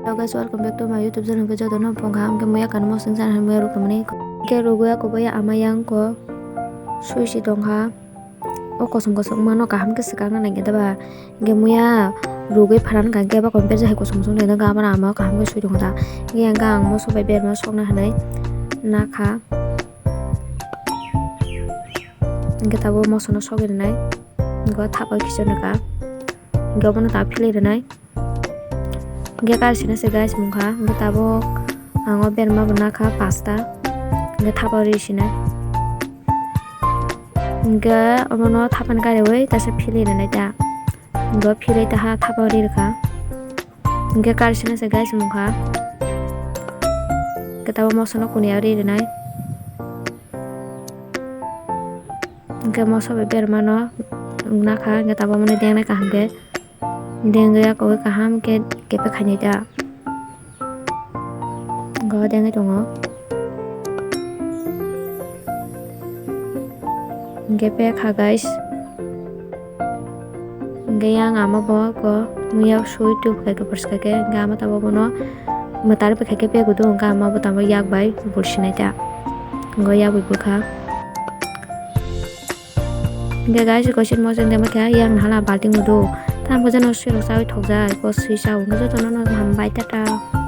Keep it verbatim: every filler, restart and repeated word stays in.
Hello guys, welcome back to my YouTube channel. Hwnkhe jotono bongkha hwnkhe muya kano mosong chana muya rukmani. Hwnkhe rugwi ako bai ama yang ko sui si tongkha. O kosom kosom mano kaham khe swkang na nangya daba. Hwnkhe muya rugwi pharan kha hwnkhe abo kompare jahai kosom kosom nai nangkha, aboni ama kaham khe sui tongkha. Hwnkhe ang moso bai berma sokna hinwi nakha. Hwnkhe tabuk moso no sogwi rwnai. Hwnkhe thapa kisa naka. Hwnkhe obono ta philwi rwnai. Hwnkhe kari sina se guys mungkha. Hwnkhe tabuk ang o berma bo nakha pasta. Hwnkhe thapa ri sinai. Hwnkhe obono thapani kariwi tesa philwi rwnai ta. Hwnkhe philwi taha thapa ri rwkha. Hwnkhe kari sina se guys mungkha. Hwnkhe tabuk moso no kuniya ri rwnai. Hwnkhe moso bai berma no nakha. Hwnkhe tabuk omono dengnai kaham khe. Dengwi ako kaham khe kepek khainai ta. Go dengwi tongo. Hwnkhe pek kha guys. Hwnkhe yang ama bo ko muya sui tubkha khe pwrwskha khe hwnkhe ama tabuk bono mwtari bwkha khe pek udo hwnkhe ama bo tamo yak bai bulsinai ta. Hwnkhe yak bai bulkha. Hwnkhe guys, koisin mosen de makha yang hala balting udo. Tamo jano sui rok chawi thokjai, ko sui cha hwnkhe jotono no hambai, tata.